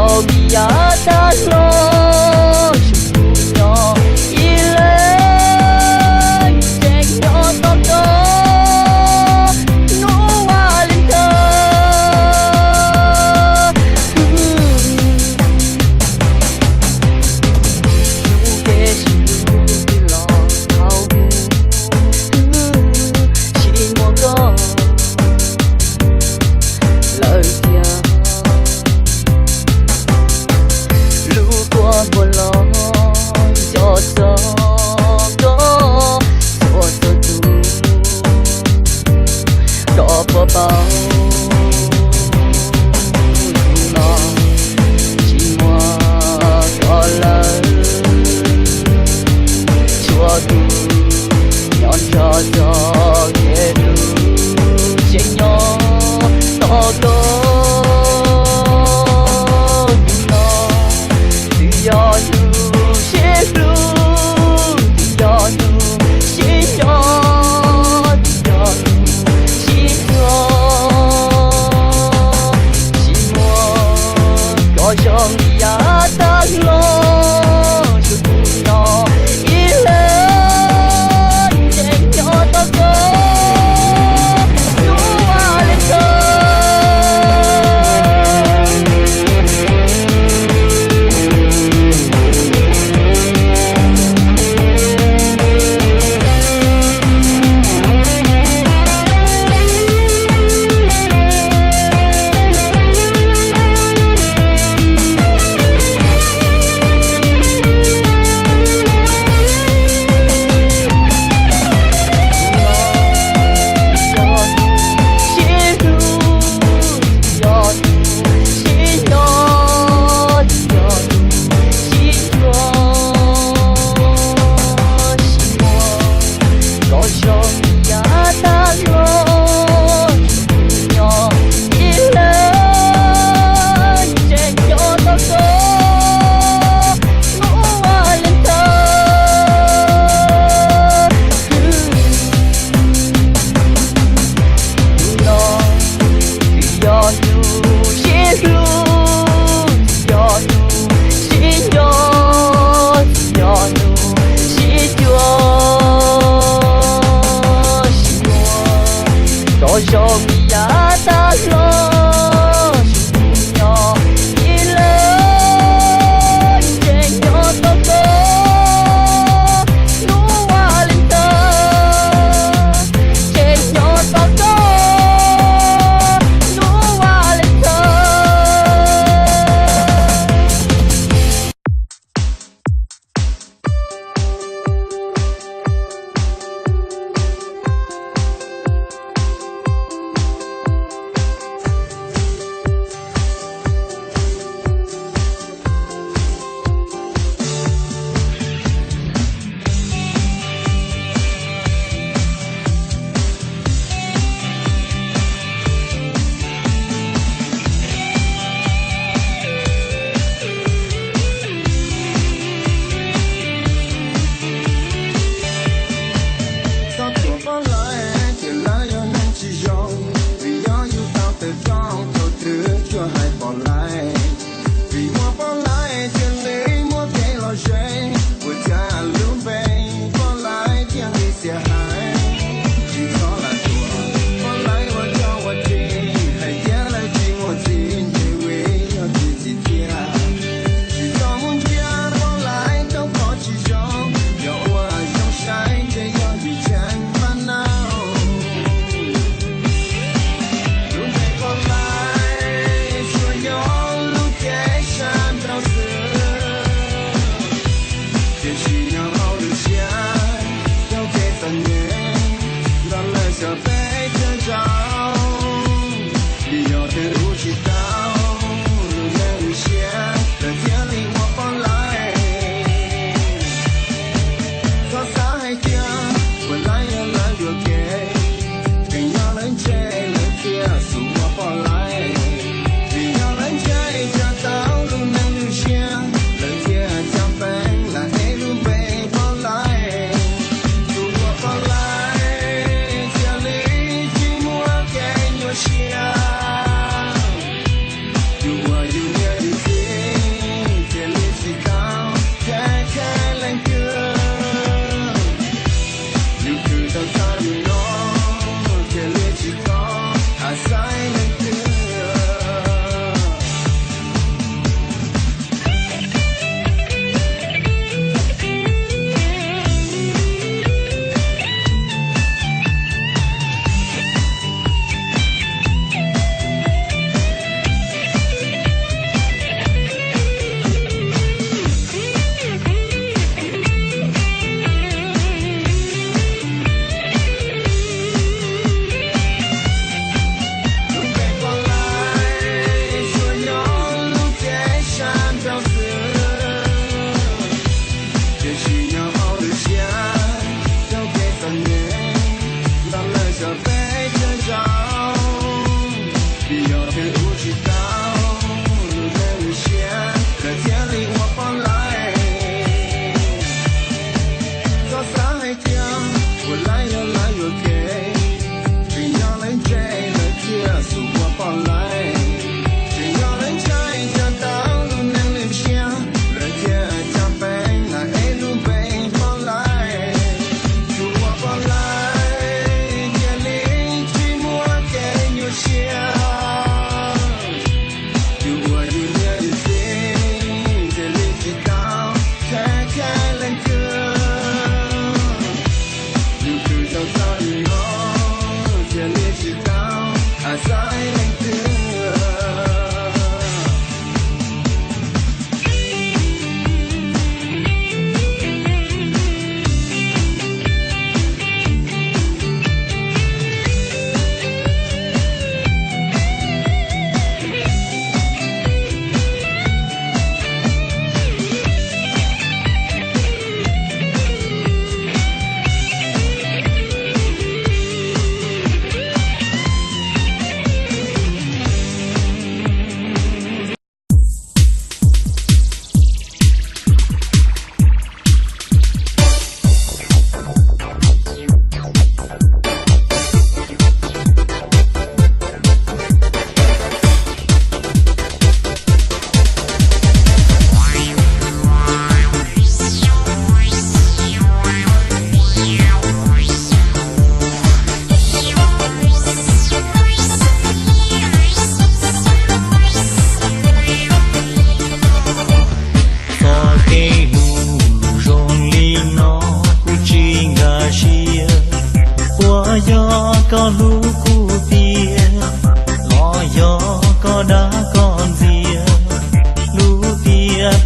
Ua li yav tag los, nyob ib leeg tseem nyob tos koj hnub ua li ntawd. Hnub peb sib hlub twb los thaum ub, tsis muaj koj lawm tiag. Lub kua muag los nco txog koj txhua txhua tus, koj puas paub hnub no tsis muaj koj lawm. Tsuas kuv nyob nrog koj kev hlub, tseem nyob tos koj hnub no. Twb yog hnub sib hlub, twb yog hnub sib nco, twb yog hnub sib tuag. Tsis muaj koj zoo li yav tag los, tsuas kuv nyob ib leeg tseem nyob tos koj hnub ua li ntawd.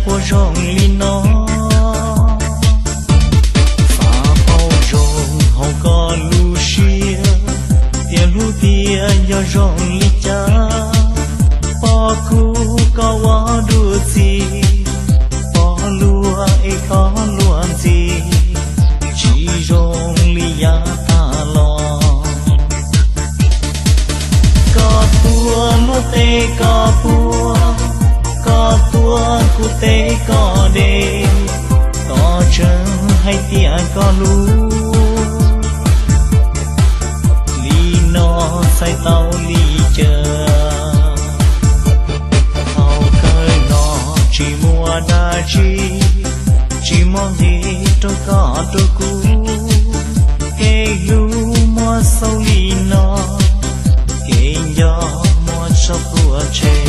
puas zoo li no. Xav paub zoo hauv koj lub siab, tias hlub tiag yog zoo li cas. Pom kuv koj ua dua txiv, pom luag es koj luag ntxhi, tsis zoo li yav tas los. Koj tuav luag teb koj puag, koj tuav kuv teb koj de, koj tseem hais tias koj hlub. Li no txhais tau li cas? Thaum kawg no tsis muaj dab tsi, tsis muaj nqis rau koj rau kuv. Kev hlub muab xaus li no, kev nco muab tso puag tseg.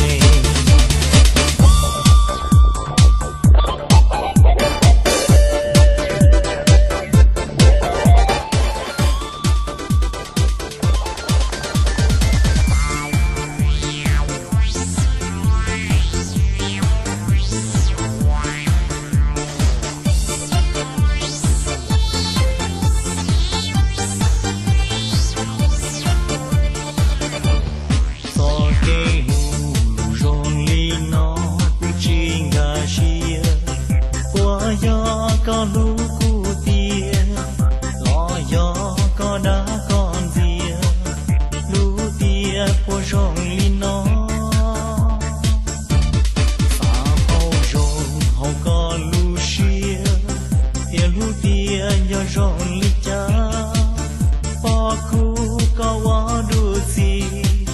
Txoj kev hlub zoo li no kuv tsis nkag siab. Puas yog koj hlub kuv tiag, los yog koj dag koj ntxias? Hlub tiag puas zoo li no? Xav paub zoo hauv koj lub siab, tias hlub tiag yog zoo li cas. Pom kuv koj ua dua txiv,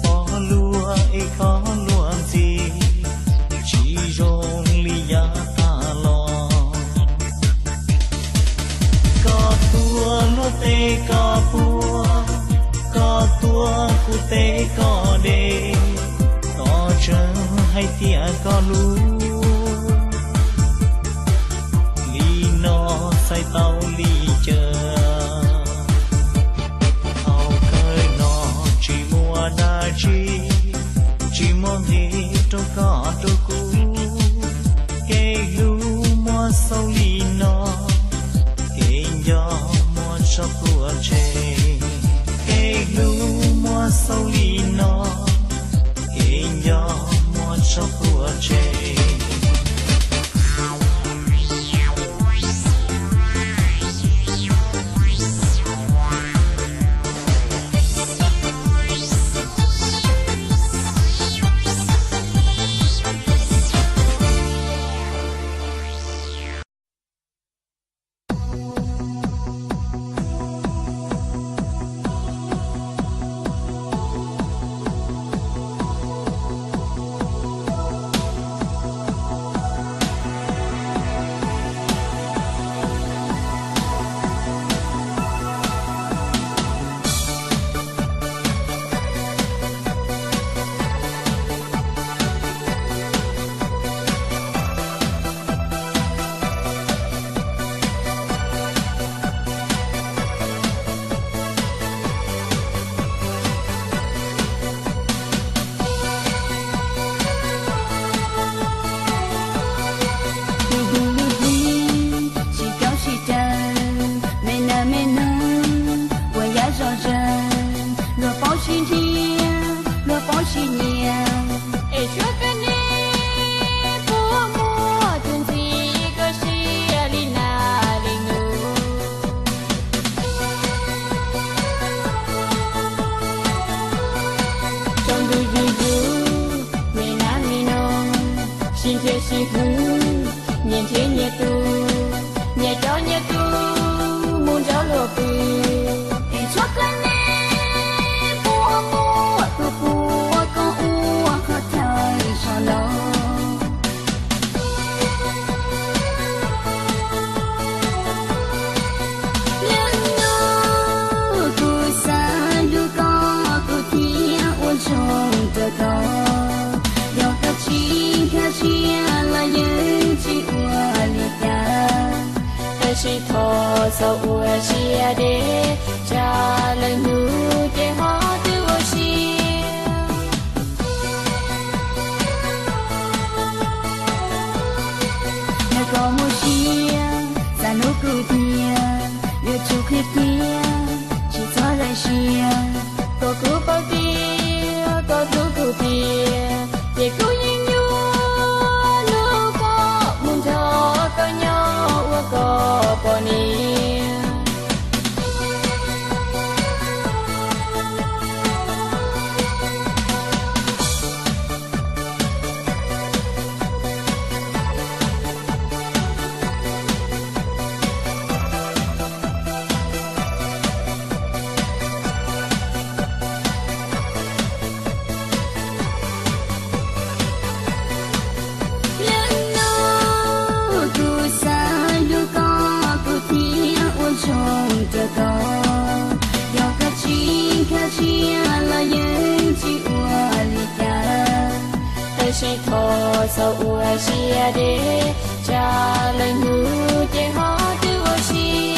pom luag es koj luag ntxhi, tsis zoo li yav tas los. Koj tuav luag teb koj puag, koj tuav kuv teb koj de, koj tseem hais tias koj hlub. Li no txhais tau li cas? Thaum kawg no tsis muaj dab tsi, tsis muaj nqis rau koj rau kuv. Kev hlub muab xaus li no, kev nco muab tso puag tseg. Kev hlub muab xaus li no, kev nco muab tso puag tseg. Tus dub lub hli, sib caum sib caw, me nas me noog, ua yam zom zaws, luag paub sib nrhiav, luag paub sib nyiam. Es suab koj ne, puas muaj tus ntxim koj siab li nas li nus? Tsaus ntuj zuj zus, me nas me noog, sib nrhiav sib hlub, nyias nrhiav nyias tus, nyias coj nyias tus mus nrog luag pw. Es tshuav koj ne, puas muaj tus puav koj ua qhov chaw zoo no? Nim no kuv xav nrug koj, kuv thiaj ua zoo rau koj. Yog koj tsis nkag siab los yeej tsis ua li cas, tab sis thov txhob ua siab deb, tsam lwm hnub ces ho twb ua si. Koj muaj siab, xav hlub kuv thiab, yuav tsum qhia kiag, tsis txhob lawv siab. Koj kuj paub tias koj hlub kuv tiag, ces kuv yeej yuav hlub koj mus nrog koj nyob ua koj poj niam. Hnub no kuv xav hlub koj, kuv thiaj ua zoo rau koj. Yog koj tsis nkag siab los yeej tsis ua li cas, tab sis thov txhob ua siab deb, tsam lwm hnub ces ho twb ua si.